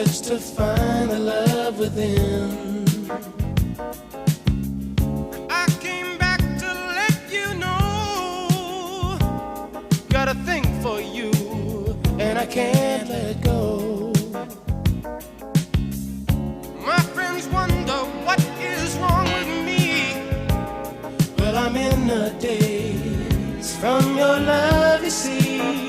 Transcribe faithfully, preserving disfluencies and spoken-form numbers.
search to find the love within. I came back to let you know, got a thing for you, and I can't let go. My friends wonder what is wrong with me. Well, I'm in a daze from your love, you see.